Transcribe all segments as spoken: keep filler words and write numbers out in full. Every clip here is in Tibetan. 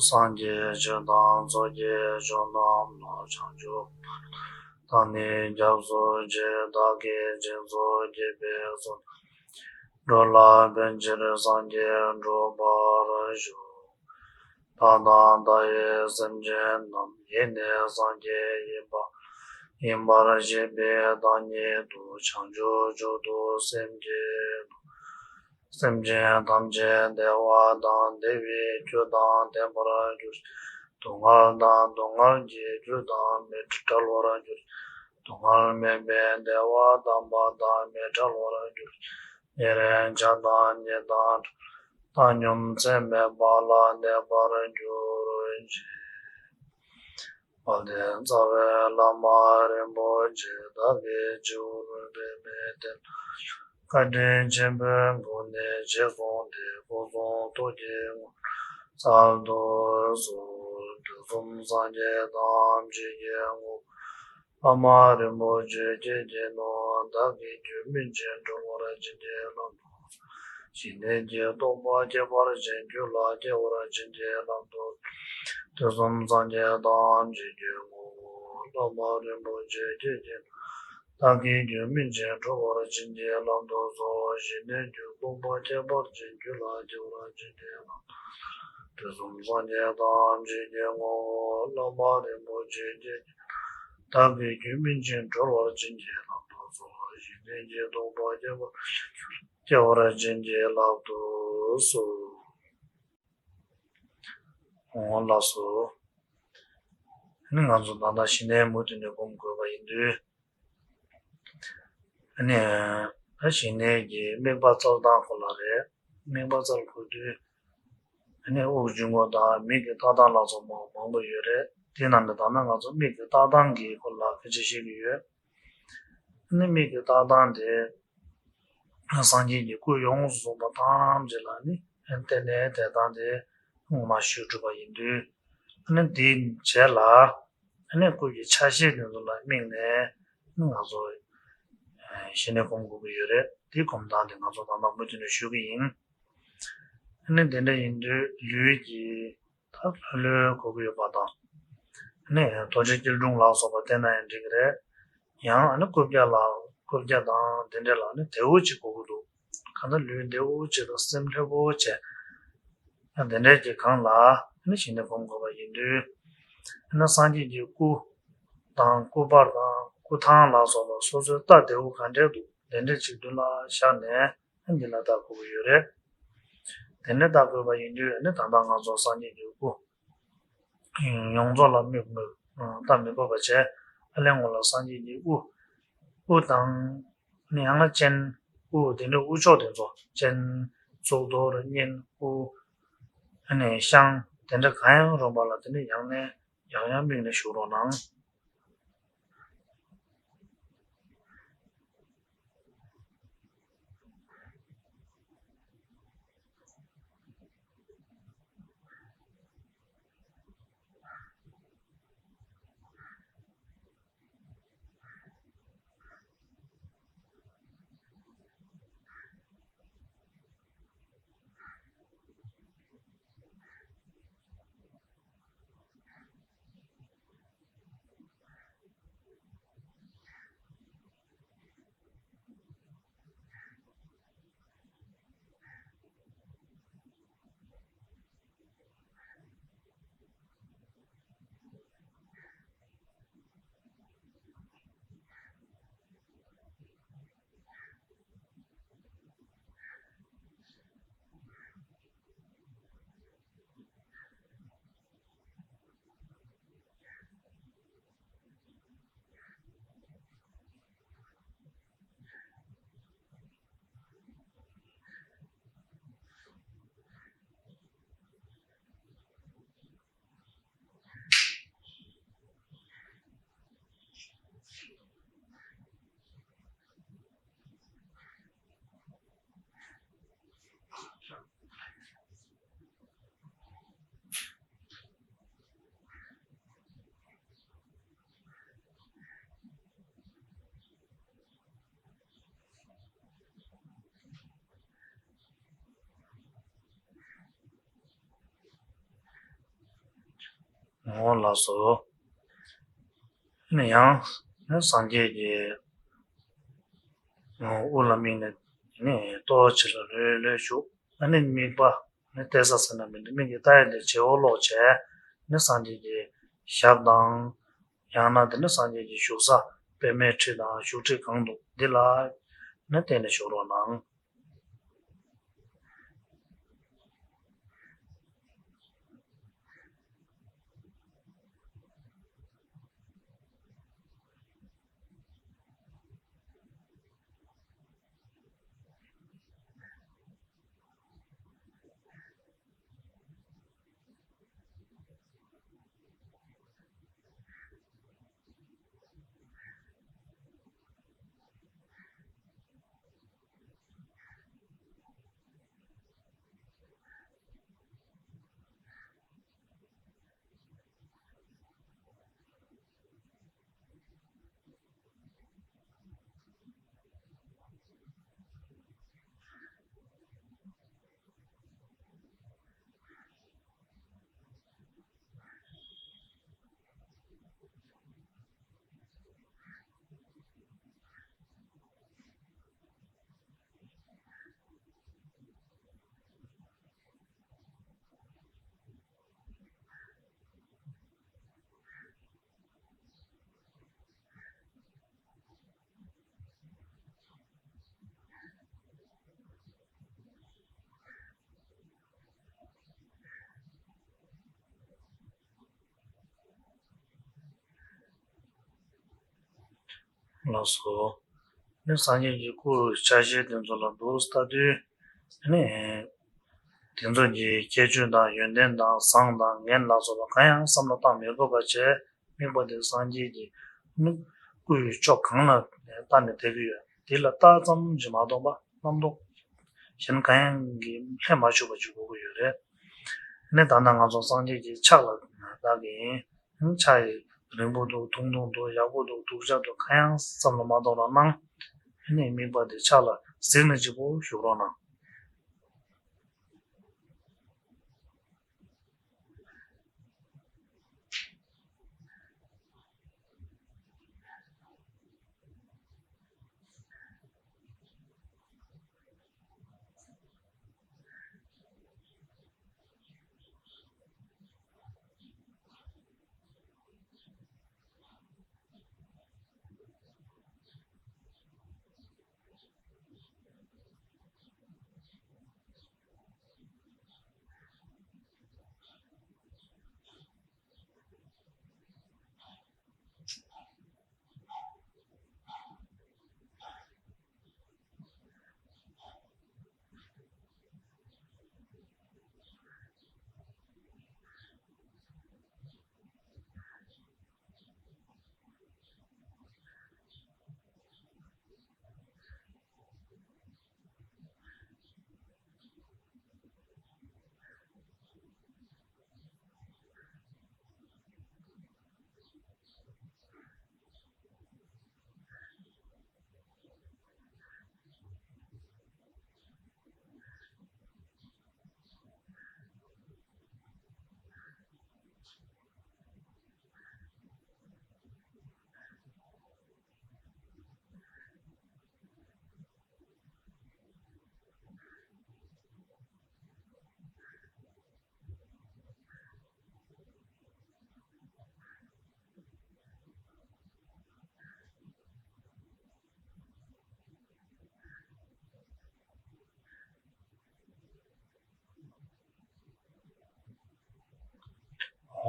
སངས་རྒྱས་ཆོས་དང་ཚོགས་ཀྱི་མཆོག་རྣམས་ལ། བྱང་ཆུབ་བར་དུ་བདག་ནི་སྐྱབས་སུ་མཆི། བདག་གིས་སྦྱིན་སོགས་བགྱིས་པའི་ཚོགས་རྣམས་འགྲོ་ལ་ཕན་ཕྱིར་སངས་རྒྱས་འགྲུབ་པར་ཤོག། བདག་དང་མཐའ་ཡས་སེམས་ཅན་རྣམས། ཡིད་ནི་སངས་རྒྱས་ཡིན་པ། ཡིན་པར་ཤེས་པའི་བདག་ཉིད་དུ། བྱང་ཆུབ་མཆོག་ཏུ་སེམས་བསྐྱེད་དོ། སེམས་ཅན་ཐམས་ཅད་བདེ་བ་དང་བདེ་བའི་རྒྱུ་དང་ལྡན་པར་གྱུར་ཅིག། སྡུག་བསྔལ་དང་སྡུག་བསྔལ་གྱི་རྒྱུ་དང་མི་བྲལ་བར་གྱུར་ཅིག། སྡུག་བསྔལ་མེད་པའི་བདེ་བ་དམ་པ་དང་མི་འབྲལ་བར་གྱུར་ཅིག། ཉེ་རིང་ཆགས་སྡང་གཉིས་དང་བྲལ་བའི་བཏང་སྙོམས་ཚད་མེད་པ་ལ་གནས་པར་གྱུར་ཅིག། དཔལ་ལྡན་རྩ་བའི་བླ་མ་རིན་པོ་ཆེ་བདག་གི་སྤྱི་བོར་པདྨའི་གདན་ལ་བཞུགས། བཀའ་དྲིན་ཆེན་པོའི་སྒོ་ནས་རྗེས་བཟུང་སྟེ་སྐུ་གསུང་ཐུགས་ཀྱི་དངོས་གྲུབ་སྩལ་དུ་གསོལ། དུས་གསུམ་སངས་རྒྱས་ཐམས་ཅད་ཀྱི་ངོ་བོ་བླ་མ་རིན་པོ་ཆེ་ཁྱེད་ཀྱིས་ནོ། བདག་གི་རྒྱུད་སྨིན་ཅིང་གྲོལ་བར་བྱིན་གྱིས་བརླབ་ཏུ། ཞི་གནས་ཀྱི་རྟོགས་པ་ཁྱད་པར་ཅན་རྒྱུད་ལ་སྐྱེ་བར་བྱིན་གྱིས་བརླབ་ཏུ། དུས་གསུམ་སངས་རྒྱས་ཐམས་ཅད་ཀྱི་ངོ་བོ་བླ་མ་རིན་པོ་ཆེ་ཁྱེད་ཀྱིས། བདག་གི་རྒྱུད་སྨིན་ཅིང་གྲོལ་བར་བྱིན་གྱིས་བརླབ་ཏུ་གསོལ། ཞི་གནས་ཀྱི་རྟོགས་པ་ཁྱད་པར་ཅན་རྒྱུད་ལ་སྐྱེ་བར་བྱིན་གྱིས་བརླབ་ཏུ། དུས་གསུམ་སངས་རྒྱས་ཐམས་ཅད་ཀྱི་ངོ་བོ་བླ་མ་རིན་པོ་ཆེ་ཁྱེད་ཀྱིས། བདག་གི་རྒྱུད་སྨིན་ཅིང་གྲོལ་བར་བྱིན་གྱིས་བརླབ་ཏུ་གསོལ། ཞི་གནས་ཀྱི་རྟོགས་པ་ཁྱད་པར་སྐྱེ་བར་བྱིན་གྱིས་བརླབ་ཏུ་གསོལ། འོང་ལགས་སོ། ཨ་ནི་ང་ཚོ་ད་ལྟ་ཞི་གནས་མུ་མཐུད་ནས་སྒོམ་དགོས་པ་ཡིན་དུས། ཨ་ནི་ད་ཞི་གནས་ཀྱི་དམིགས་པ་བཙལ་སྟངས་སྐོར་ལ་རེད། དམིགས་པ་བཙལ་དགོས་དུས། ཨ་ནི་དབུགས་འབྱིན་རྔུབ་དང་མིག་གི་ལྟ་སྟངས་ལ་སོགས་མང་མང་པོ་ཡོད་རེད། དེ་རྣམས་ནི་ད་ནི་ང་ཚོ་མིག་གི་ལྟ་སྟངས་ཀྱི་སྐོར་ལ་སྐད་ཆ་བཤད་ཀྱི་ཡོད། ཨ་ནི་མིག་གི་ལྟ་སྟངས་དེ། སངས་རྒྱས་ཀྱི་སྐུ་ཡོངས་སུ་རྫོགས་པ་ཐམས་ཅད་ལ་ནི་བརྟེན་ནས་དེ་དང་དེ་ངོ་མ་ཞུ་གྲུབ་པ་ཡིན་དུས། ཨ་ནི་དེའི་རྗེས་ལ་ཨ་ནི་སྐུ་ཡི་ཆ་ཤས་དེ་ཚོ་ལ་དམིགས་ནས་ང་ཚོ་ཞི་གནས་སྒོམ་དགོས་ཀྱི་ཡོད་རེད། དེའི་སྒོམ་སྟངས་དེ་ང་ཚོ་ད་ལྟ་མུ་མཐུད་ནས་ཞུ་གི་ཡིན། ཨ་ནི་དེ་འདྲ་ཡིན་དུས་ལུས་ཀྱི་ད་ལྷོད་ལྷོད་དགོས་ཀྱི་ཡོད་པ་དང་། ཨ་ནི་རྡོ་རྗེ་སྐྱིལ་ཀྲུང་ལ་སོགས་པ་བསྟེན་ན་ཡང་འགྲིག་གི་རེད། ཡང་ཨ་ནི་རྐུབ་བཀྱག་ལ་རྐུབ་བཀྱག་དང་དེ་འདྲ་ལ་ནི་དལ་བུ་ཅིག་དགོས་ཀྱི་འདུག་གང་ལྟར་ལུས་བདེ་བོ་ཅིག་དང་སེམས་ལྷོད་པོ་བྱས། ཨ་དེ་འདྲ་གྱི་སྒང་ལ་ཨ་ནི་ཞི་གནས་སྒོམ་དགོས་པ་ཡིན་དུས། ཨ་ནི་སངས་རྒྱས་ཀྱི་སྐུ་དང་སྐུ་པར་དང་སྐུ་ཐང་ལ་སོགས་པ་སོ་སོའི་རྟ་བདེ་བོ་ག་འདྲ་འདུག་དེ་འདྲ་ཅིག་མདུན་ལ་བཞག་ནས། འདི་ལ་བལྟ་དགོས་ཀྱི་ཡོད་རེད། དེ་ནས་བལྟ་དགོས་པ་ཡིན་དུས་ནི་ད་ལྟ་ང་ཚོ་སངས་རྒྱས་ཀྱི་སྐུ་ཡོངས་རྫོགས་ལ་དམིགས་དགོས། ད་མི་དགོས་པ་བྱས། ཨ་ལས་ངོ་ལ་སངས་རྒྱས་ཀྱི་སྐུ། སྐུ་དང་ནི་ཡང་ན་སྤྱན། སྐུ་དེ་འདྲ་དབུ་ཕྱོགས་དེ་ཚོ་སྤྱན། གཙུག་ཏོར་སྙན། དབུ། ཨ་ནི་ཤངས་དེ་འདྲ་གང་ཡང་རུང་བ་ལ་དེ་ནི་ཡང་ནས་ཡང་ཡང་དམིགས་ནས་བཞུགས་རོགས་གནང་། འོ་ལགས་སོ། ནི་ཡང་ནི་སངས་རྒྱས་ཀྱི་དབུ་ལ་དམིགས་ནས་ནི་ལྟོ་ཆེ་ལ་ལྷོད་ལྷོད་བཞུགས། ཨ་ནི་དམིགས་པ་ནི་གཏད་ས་ཟེར་ན་མི་འདུག་མིག་གིས་ལྟ་ཡ་དེ་བྱེ་བོ་ཀློག་བྱས་ནི་སངས་རྒྱས་ཀྱི་ཞབས་དང་། ཡང་ན་དེ་ནི་སངས་རྒྱས་ཀྱི་བཞུགས་ས་པདྨའི་ཁྲི་དང་བཞུགས་ཁྲི་གང་འདུག་འདི་ལ་ནི་བལྟས་ནས་བཞུགས་རོགས་གནང་། ལགས་སོ། ནི་སངས་རྒྱས་ཀྱི་སྐུ་ཆ་ཤས་དེ་ཚོ་ལ་འདུག་ལྟ་དུས་ནི། དེ་ཚོ་གི་ཁྱད་ཆོས་དང་ཡོན་ཏན་དང་བཟང་དང་ངན་ལ་སོགས་པ་གང་ཡང་བསམ་བློ་བཏང་མི་དགོས་པ་བྱས། དམིགས་པ་དེ་སངས་རྒྱས་ཀྱི་ནི་སྐུ་ཡི་ཕྱོགས་གང་ལ་ལྟ་ནས་བསྡད་ཀྱི་ཡོད། དེ་ལ་ལྟ་ཙམ་གྱིས་མ་གཏོགས་པ་རྣམ་རྟོག་གཞན་གང་ཡང་གིས་ལྷད་མ་ཞུགས་པ་ཅིག་དགོས་ཀྱི་ཡོད་རེད། ནི་ད་ལྟ་ང་ཚོ་སངས་རྒྱས་ཀྱི་ཕྱག་ལ་ལྟ་གི་ཡིན། ཕྱག་ཡིན་རིང་པོ་འདུག་ཐུང་ཐུང་འདུག་ཡག་པོ་འདུག་སྡུག་ཅག་འདུག་གང་ཡང་བསམ་བློ་མ་གཏོང་རོགས་གནང་། ནི་དམིགས་པ་དེ་ཕྱག་ལ་གཟིགས་ནས་གཅིག་པོ་བཞུགས་རོགས་གནང་།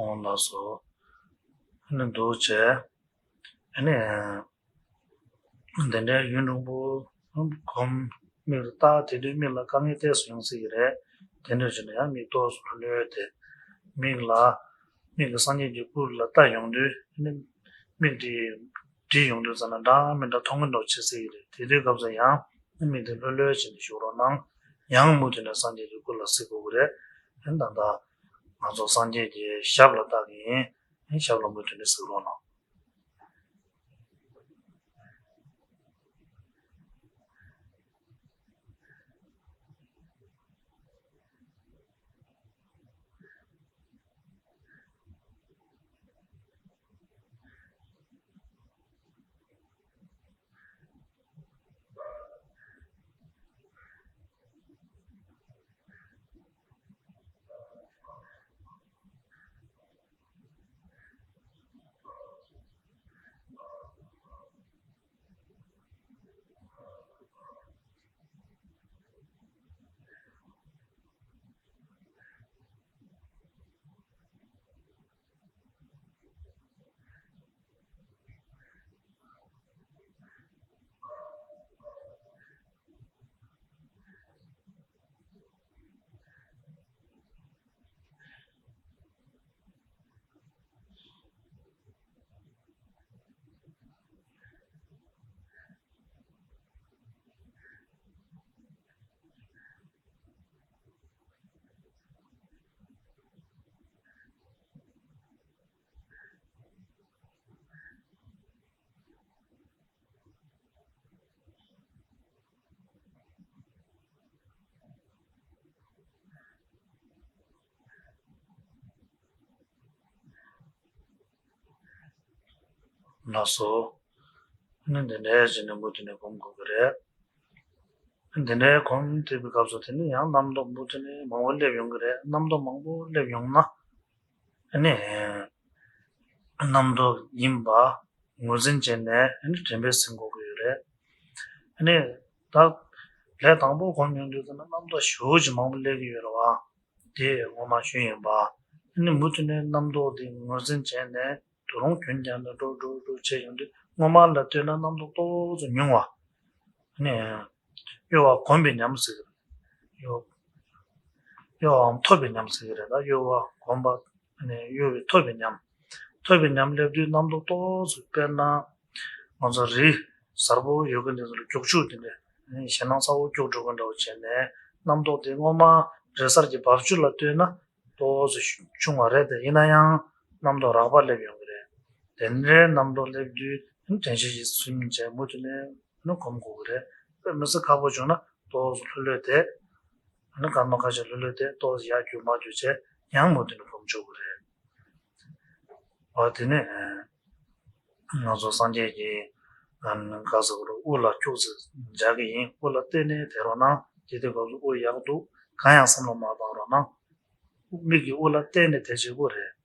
འོང་ལགས་སོ། ཨ་ནི་འདུག་བྱས། ཨ་ནི། དེ་འདྲའི་ཡུན་རིང་པོ་གོམས་མིག་ལ་བལྟ་དེ་དུས་མིག་ལ་དཀའ་ངལ་ཏོག་ཙམ་ཡོང་སྲིད་ཀྱི་རེད། དེ་འདྲ་བྱས་ན་ཡང་མིག་ཏོག་ཙམ་གློད་དེ། མིག་ལ། མིག་གིས་སངས་རྒྱས་ཀྱི་སྐུ་ལ་བལྟ་ཡོང་དུས་ནི། མིག་དེ་བསྒྲིལ་ཡོང་དུས་ཙམ་ན་འདྲ་མི་འདྲ་མཐོང་གི་འདུག་བྱེད་སྲིད་ཀྱི་རེད། དེ་དུས་སྐབས་སུ་ཡང་མིག་དེ་གློད་གློད་བྱས་ནས་བཞུགས་རོགས་གནང་། ཡང་མུ་མཐུད་ནས་སངས་རྒྱས་ཀྱི་སྐུ་ལ་གཟིགས་དགོས་ཀྱི་རེད། ཨ་ནི་ད་ལྟ་ང་ཚོ་སངས་རྒྱས་ཀྱི་ཞབས་ལ་བལྟ་གི་ཡིན། ཨ་ནི་ཞབས་ལ་མུ་མཐུད་ནས་གཟིགས་རོགས་གནང་། ལགས་སོ། ཨ་ནི་འདི་འདྲའི་བྱས་ནས་མུ་མཐུད་ནས་སྒོམ་དགོས་ཀྱི་རེད། འདི་འདྲའི་སྒོམ་བསྡད་པའི་སྐབས་སུ་དེ་ནི་ཡང་རྣམ་རྟོག་མུ་མཐུད་ནས་མང་པོ་སླེབས་ཡོང་གི་རེད། རྣམ་རྟོག་མང་པོ་སླེབས་ཡོང་ན། ཨ་ནི་རྣམ་རྟོག་ཡིན་པ་ངོས་འཛིན་བྱས་ནས་ཨ་ནི་དྲན་པས་ཟིན་དགོས་ཀྱི་ཡོད་རེད། ཨ་ནི་ད་ལས་དང་པོ་སྒོམ་ཡོང་དུས་ཙམ་ན་རྣམ་རྟོག་ཞེ་པོ་ཅིག་མང་པོ་སླེབས་ཀྱི་ཡོད་རེད་བ། དེ་སྔོན་མ་ཞུས་ཡིན་པ། ཨ་ནི་མུ་མཐུད་ནས་རྣམ་རྟོག་དེ་ངོས་འཛིན་བྱས་ནས་དོ་རུང་རྒྱུན་བསྐྱངས་ནས་འགྲོ་འགྲོ་འགྲོ་བྱས་ཡོང་དུས་སྔོན་མ་ལ་ལྟོས་ན་རྣམ་རྟོག་ཏོག་ཙམ་ཉུང་བ། ཨ་ནི་གཡོ་བ་གོམས་པའི་ཉམས་ཟེར་གྱི་རེད། གཡོ་གཡོ་བའམ་ཐོབ་པའི་ཉམས་ཟེར་གྱི་རེད། ད་གཡོ་བ་གོམས་པ། ཨ་ནི་གཡོ་བའི་ཐོབ་པའི་ཉམས། ཐོབ་པའི་ཉམས་སླེབས་དུས་རྣམ་རྟོག་ཏོག་ཙམ། དཔེར་ན་ང་ཚོ་རི་གཟར་པོ་ཡོད་མཁན་དེ་ཚོ་ལ་རྒྱུག་ཆུ་དེ་འདྲ་ཞེད་སྣང་ཚ་པོ་རྒྱུག་འགྲོ་མཁན་འདྲ་བོ་བྱས་ནས་རྣམ་རྟོག་དེ་སྔོན་མ་རི་གཟར་གྱི་འབབ་ཆུ་ལ་ལྟོས་ན་ཏོག་ཙམ་ཆུང་བ་རེད་དེ། ཡིན་ན་ཡང་རྣམ་རྟོག་རགས་པ་སླེབས་ཡོང་གི་རེད། དེ་འདྲའི་རྣམ་རྟོག་སླེབས་དུས་དྲན་ཤེས་ཀྱིས་ཟིན་བྱས་མུ་མཐུད་ནས་ནི་སྒོམ་དགོས་ཀྱི་རེད། དཔེ་མི་སྲིད་ཁག་པོ་བྱུང་ན་ཏོག་ཙམ་ལྷོད་ལྷོད་བསྡད། ཨ་ནི་སྐར་མ་ཁ་ཤས་ལྷོད་ལྷོད་བསྡད། ཏོག་ཙམ་ཡར་རྒྱུག་མར་རྒྱུག་བྱས་ཡང་མུ་མཐུད་ནས་སྒོམ་ཆོག་གི་རེད། འོ་དེ་ནས་ང་ཚོ་སངས་རྒྱས་ཀྱིས་ག་ཟེར་དགོས་རེད། དབུ་ལ་ཁྱུག་ཙམ་སྦྱར་གྱི་ཡིན། དབུ་ལ་གཏད་ནས་བསྡད་རོགས་གནང་། དེ་དུས་སྐབས་སུ་དབུ་ཡག་འདུག་གང་ཡང་བསམ་བློ་མ་བཏང་རོགས་གནང་། མིག་གིས་དབུ་ལ་གཏད་ནས་བསྡད་བྱེད་དགོས་རེད།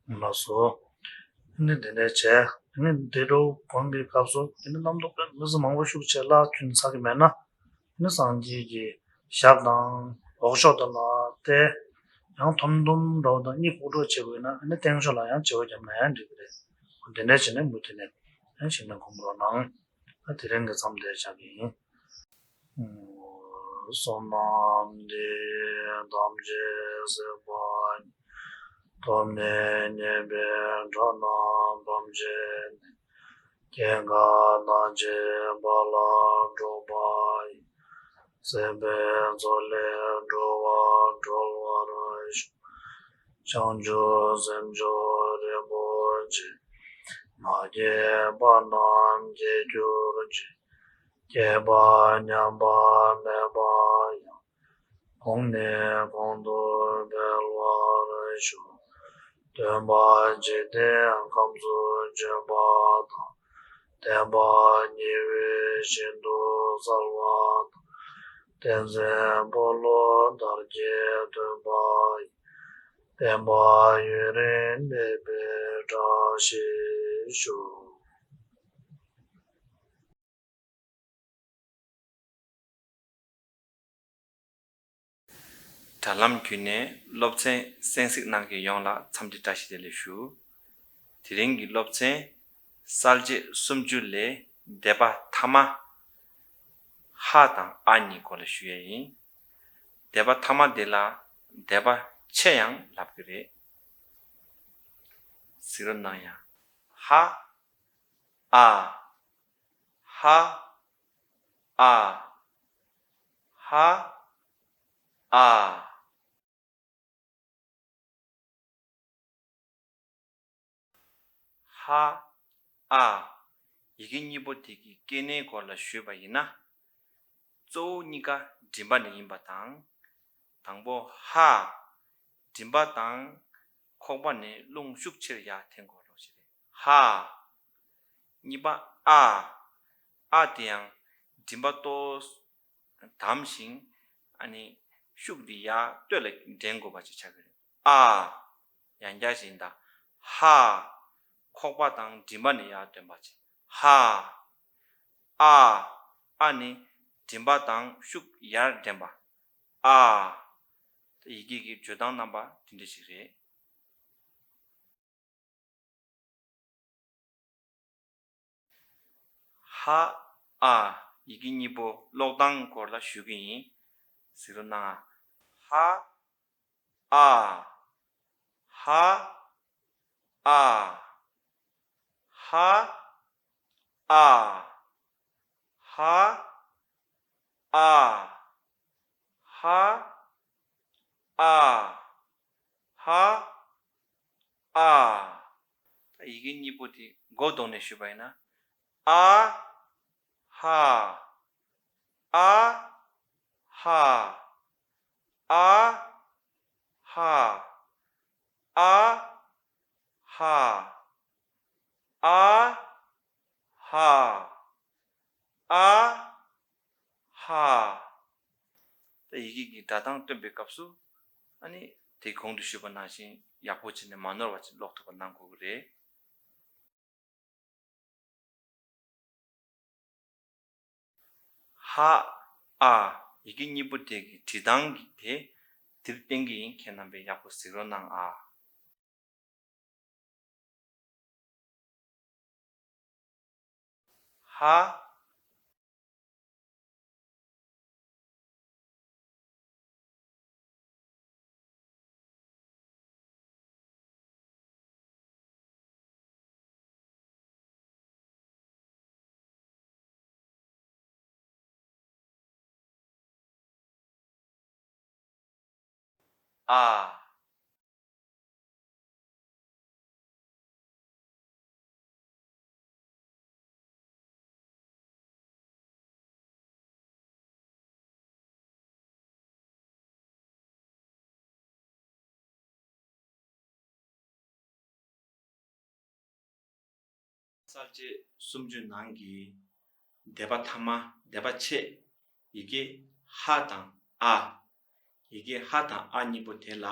ལགས་སོ། ནི་འདི་འདྲ་བྱས། ནི་འདི་འདྲ་སྒོམ་པའི་སྐབས་སུ་ནི་རྣམ་རྟོག་མི་ཚེ་མང་པོ་ཤུགས་ཆེ་བརླག་ཐུན་ཚར་གི་མེད་ན། ནི་སངས་རྒྱས་ཀྱི་ཞབས་དང་འོག་ཕྱོགས་དུ་ལ་བལྟས། ཡང་ཐོམ་ཐོམ་འགྲོ་དང་གཉིད་ཁུག་འགྲོ་བྱེད་དགོས་ན་ནི་སྟེང་ཕྱོགས་ལ་ཡང་བྱེ་བ་བརྒྱབ་ན་ཡང་འགྲིག་གི་རེད། འདི་འདྲ་བྱས་ནས་མུ་མཐུད་ནས་ཡང་ཞིག་ནས་སྒོམ་རོགས་གནང་། ད་དེ་རིང་གི་མཚམས་འདིར་བཞག་གི་ཡིན། བསོད་ནམས་འདི་ཡིས་ཐམས་ཅད་གཟིགས་པ་ཉིད། ཐོབ་ནས་ཉེས་པའི་དགྲ་རྣམས་ཕམ་བྱས་ནས། སྐྱེ་རྒ་ན་འཆིའི་རྦ་རླབས་འཁྲུགས་པ་ཡི། སྲིད་པའི་མཚོ་ལས་འགྲོ་བ་སྒྲོལ་བར་ཤོག་བྱང་ཆུབ་སེམས་མཆོག་རིན་པོ་ཆེ། མ་སྐྱེས་པ་རྣམས་སྐྱེ་གྱུར་ཅིག་སྐྱེས་པ་ཉམས་པ་མེད་པ་ཡང་། གོང་ནས་གོང་དུ་འཕེལ་བར་ཤོག་སྟོན་པ་འཇིག་རྟེན་ཁམས་སུ་བྱོན་པ་དང་། བསྟན་པ་ཉི་འོད་བཞིན་དུ་གསལ་བ་དང་། བསྟན་འཛིན་འཁོར་ལོ་དར་རྒྱས་སྟོན་པ་ཡི། བསྟན་པ་ཡུན་རིང་གནས་པའི་བཀྲ་ཤིས་ཤོག་དྲ་ལམ་བརྒྱུད་ནས་སློབ་ཚན་གསན་གཟིགས་གནང་མཁན་ཡོངས་ལ་འཚམས་འདྲི་བཀྲ་ཤིས་བདེ་ལེགས་ཞུ། དེ་རིང་གི་སློབ་ཚན་གསལ་བྱེད་སུམ་ཅུ་ལས་སྡེ་པ་ཐ་མ་ཧ་དང་ཨ་གཉིས་སྐོར་ལ་ཞུ་ཡས་ཡིན། སྡེ་པ་ཐ་མ་འདི་ལ་སྡེ་པ་ཆེ་ཡང་ལབ་ཀྱི་རེད། གཟིགས་རོགས་གནང་ཡ། ཧ། ཨ། ཧ། ཨ། ཧ། ཨ། ཧ། ཨ། ཡི་གེ་གཉིས་པོ་དེ་གི་སྐྱེ་གནས་སྐོར་ལ་ཞུས་པ་ཡིན་ན། གཙོ་བོ་གཉིས་ཀ་མགྲིན་པ་ནས་ཡིན་པ་དང་། དང་པོ་ཧ། མགྲིན་པ་དང་ཁོག་པ་ནས་རླུང་ཤུགས་ཆེར་ཡར་འཐེན་དགོས་རོགས་ཞེས་རེད། ཧ། གཉིས་པ་ཨ། ཨ་དེ་ཡང་མགྲིན་པ་ཏོག་དམ་ཞིང་། ཨ་ནི་ཤུགས་འདི་ཡར་སྟོད་ལ་འདྲེན་དགོས་པ་ཅིག་ཆགས་ཀྱི་རེད། ཨ། ཡང་བསྐྱར་ཞིག་ཡིན་ད། ཧ། ཁོག་པ་དང་མགྲིན་པ་ནས་ཡར་འདོན་པ་ཅིག་ཧ། ཨ། ཨ་ནི་མགྲིན་པ་དང་ཤུགས་ཡར་འདྲེན་པ། ཨ། ཡི་གེ་གི་བརྗོད་སྟངས་རྣམ་པ་དེ་འདྲ་ཞིག་རེད། ཧ། ཨ། ཡི་གེ་གཉིས་པོ་ཀློག་སྟངས་སྐོར་ལ་ཞུ་གི་ཡིན། གཟིགས་རོགས་གནང་ཨ། ཧ། ཨ། ཧ། ཨ། ཧ། ཨ། ཧ། ཨ། ཧ། ཨ། ཧ། ཨ། ཡི་གེ་གཉིས་པོ་དེ་མགོ་བསྡོམས་ནས་ཞུས་པ་ཡིན་ན། ཨ། ཧ། ཨ། ཧ། ཨ། ཧ། ཨ། ཧ། ཨ། ཧ། ཨ། ཧ། ད་ཡི་གེ་གི་སྒྲ་གདངས་སྟོན་པའི་སྐབས་སུ། ཨ་ནི་དེ་གོང་དུ་ཞུས་པ་ནང་བཞིན་ཡག་པོ་བྱས་ནས་མ་ནོར་བ་ཅིག་ཀློག་ཐུབ་པ་གནང་དགོས་ཀྱི་རེད། ཧ། ཨ། ཡི་གེ་གཉིས་པོ་དེ་གི་བྲིས་སྟངས་ཀྱི་དེ་འདིར་བསྟན་གྱི་ཡིན། ཁྱེད་རྣམ་པས་ཡག་པོ་གཟིགས་རོགས་གནང་ཨ། ཧ། ཨ། གསལ་བྱེད་སུམ་ཅུ་ནང་གི་སྡེ་པ་ཐ་མ། སྡེ་པ་ཕྱེད། ཡི་གེ་ཧ་དང་ཨ། ཡི་གེ་ཧ་དང་ཨ་གཉིས་པོ་དེ་ལ་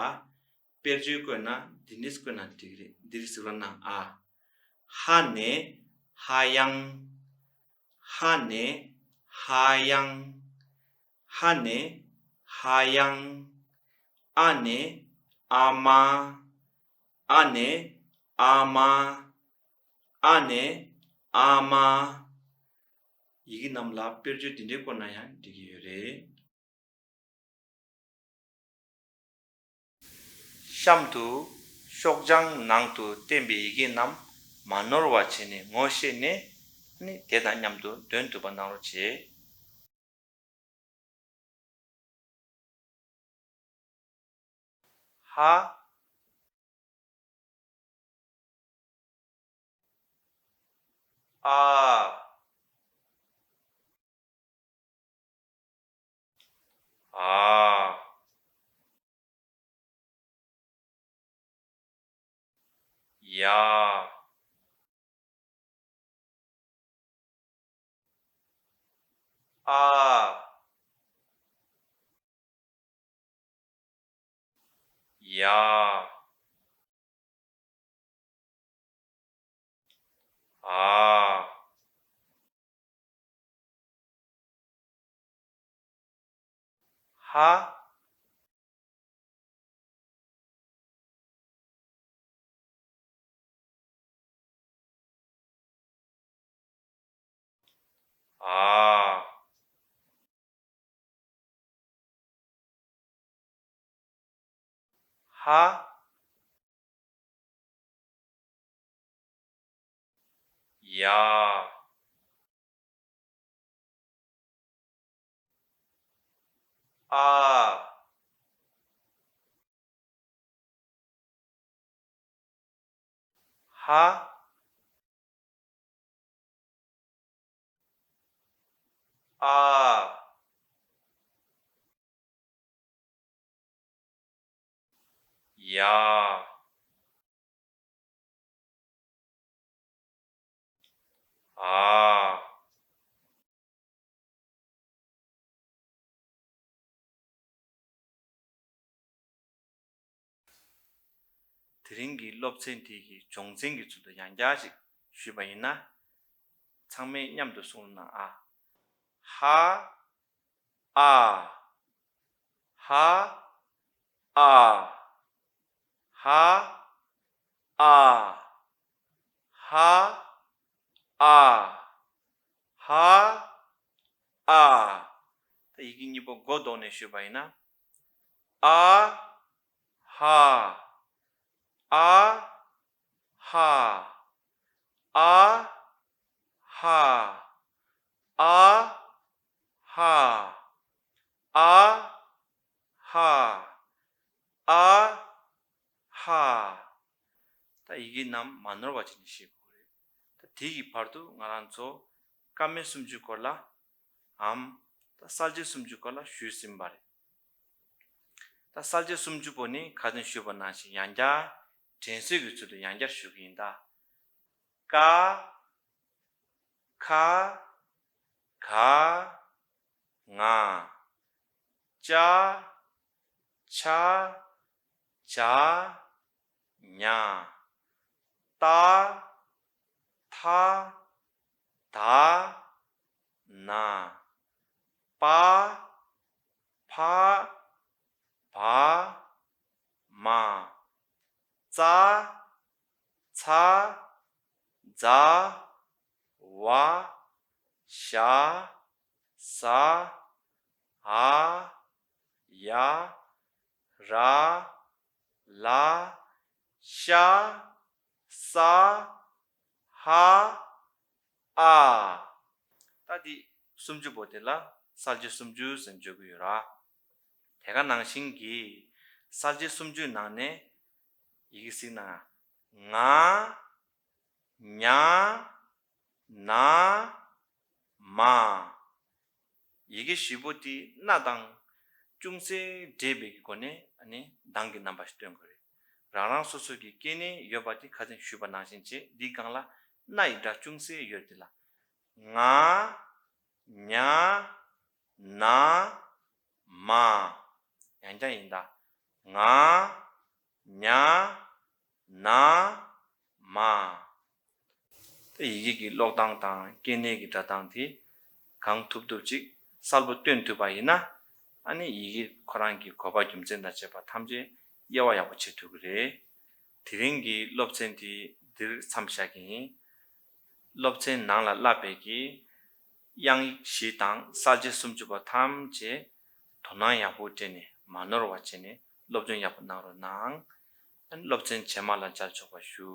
དཔེར་བརྗོད་བཀོད་ན། འདི་འདྲས་བཀོད་ན་འགྲིག་གི་རེད། འདིར་གཟིགས་རོགས་གནང་ཨ། ཧ་ནས་ཧ་ཡང་། ཧ་ནས་ཧ་ཡང་། ཧ་ནས་ཧ་ཡང་། ཨ་ནས་ཨ་མ། ཨ་ནས་ཨ་མ། ཨ་ནས་ཨ་མ། ཡི་གེ་རྣམས་ལ་དཔེར་བརྗོད་འདི་འདྲས་བཀོད་ན་ཡང་འགྲིག་གི་ཡོད་རེད། གཤམ་དུ་ཤོག་བྱང་ནང་དུ་བསྟན་པའི་ཡི་གེ་རྣམས་མ་ནོར་བ་བྱས་ནས་ངོ་ཤེས་ནས་ནི་དེ་དང་མཉམ་དུ་འདོན་ཐུབ་པ་གནང་རོགས་བྱེད། ཧ། ཨ། ཨ། ཡ། ཨ། ཡ། ཨ། ཧ། ཨ། ཧ། ཡ། ཨ། ཧ། ཨ། ཡ། ཨ། དེ་རིང་གི་སློབ་ཚན་དེ་གི་སྦྱོང་ཚན་གྱི་ཚུལ་དུ་ཡང་བསྐྱར་ཅིག་ཞུས་པ་ཡིན་ན། ཚང་མས་མཉམ་དུ་གསུང་རོགས་གནང་ཨ། ཧ། ཨ། ཧ། ཨ། ཧ། ཨ། ཧ། ཨ། ཧ། ཨ། ད་ཡི་གེ་གཉིས་པོ་མགོ་བཟློག་ནས་ཞུས་པ་ཡིན་ན། ཨ། ཧ། ཨ། ཧ། ཨ། ཧ། ཨ། ཧ། ཨ། ཧ། ཨ། ཧ། ད་ཡི་གེ་རྣམས་མ་ནོར་བ་བྱས་ནས་ཤེས་དགོས་རེད། ད་དེ་གི་བར་དུ་ང་རང་ཚོ་སྐར་མའི་སུམ་ཅུ་སྐོར་ལ་འམ། ད་གསལ་བྱེད་སུམ་ཅུ་སྐོར་ལ་ཞུས་ཟིན་པ་རེད། ད་གསལ་བྱེད་སུམ་ཅུ་པོ་ནི་ཁ་སང་ཞུས་པ་ནང་བཞིན་ཡང་བསྐྱར་དྲན་གསོའི་གི་ཚུལ་དུ་ཡང་བསྐྱར་ཞུ་གི་ཡིན་ད། ཀ། ཁ། ག། ང་། ཅ། ཆ། ཇ། ཉ། ཏ། ཐ། ད། ན། པ། ཕ། བ། མ། ཙ། ཚ། ཛ། ཝ། ཞ། ཟ། འ། ཡ། ར། ལ། ཤ། ས། ཧ། ཨ། ད་འདི་སུམ་ཅུ་པོ་དེ་ལ་གསལ་བྱེད་སུམ་ཅུ་ཟེར་བརྗོད་ཀྱི་ཡོད་ར། དེ་ག་ནང་བཞིན་གྱི་གསལ་བྱེད་སུམ་ཅུའི་ནང་ནས་ཡི་གེ་གཟིགས་ན། ང་། ཉ། ན། མ། ཡི་གེ་བཞི་པོ་དེ་སྣ་དང་ཅུང་ཟད་འདྲེས་པའི་སྒོ་ནས་ཨ་ནི་གདངས་ཀྱི་རྣམ་པ་ཞིག་སྟོན་དགོས་རེད། རང་རང་སོ་སོ་གི་སྐྱེ་གནས་ཡོད་པ་དེ་ཁ་སང་ཞུས་པ་ནང་བཞིན་བྱས། འདིའི་སྒང་ལ་སྣ་ཡི་སྒྲ་ཅུང་ཟད་ཡོད་དེ་ལ། ང་། ཉ། ན། མ། ཡང་བསྐྱར་ཡིན་ད། ང་། ཉ། ན། མ། ད་ཡི་གེ་གི་ཀློག་སྟངས་དང་སྐྱེ་གནས་ཀྱི་སྒྲ་གདངས་དེ་གང་ཐུབ་ཐུབ་ཅིག་གསལ་པོ་སྟོན་ཐུབ་པ་ཡིན་ན། ཨ་ནི་ཡི་གེ་ཁོ་རང་གི་གོ་བ་རྒྱུ་མཚན་དང་བཅས་པ་ཐམས་ཅད་དབྱེ་བ་ཡག་པོ་ཕྱེ་ཐུབ་ཀྱི་རེད། དེ་རིང་གི་སློབ་ཚན་དེ་འདིར་མཚམས་བཞག་གི་ཡིན། སློབ་ཚན་ནང་ལ་བསླབས་པའི་གི་དབྱངས་ཡིག་བཞི་དང་གསལ་བྱེད་སུམ་ཅུ་པ་ཐམས་ཅད་དོ་སྣང་ཡག་པོ་སྤྲད་ནས་མ་ནོར་བ་བྱས་ནས་སློབ་སྦྱོང་ཡག་པོ་གནང་རོགས་གནང་། སློབ་ཚན་རྗེས་མ་ལ་མཇལ་ཆོག་པ་ཞུ།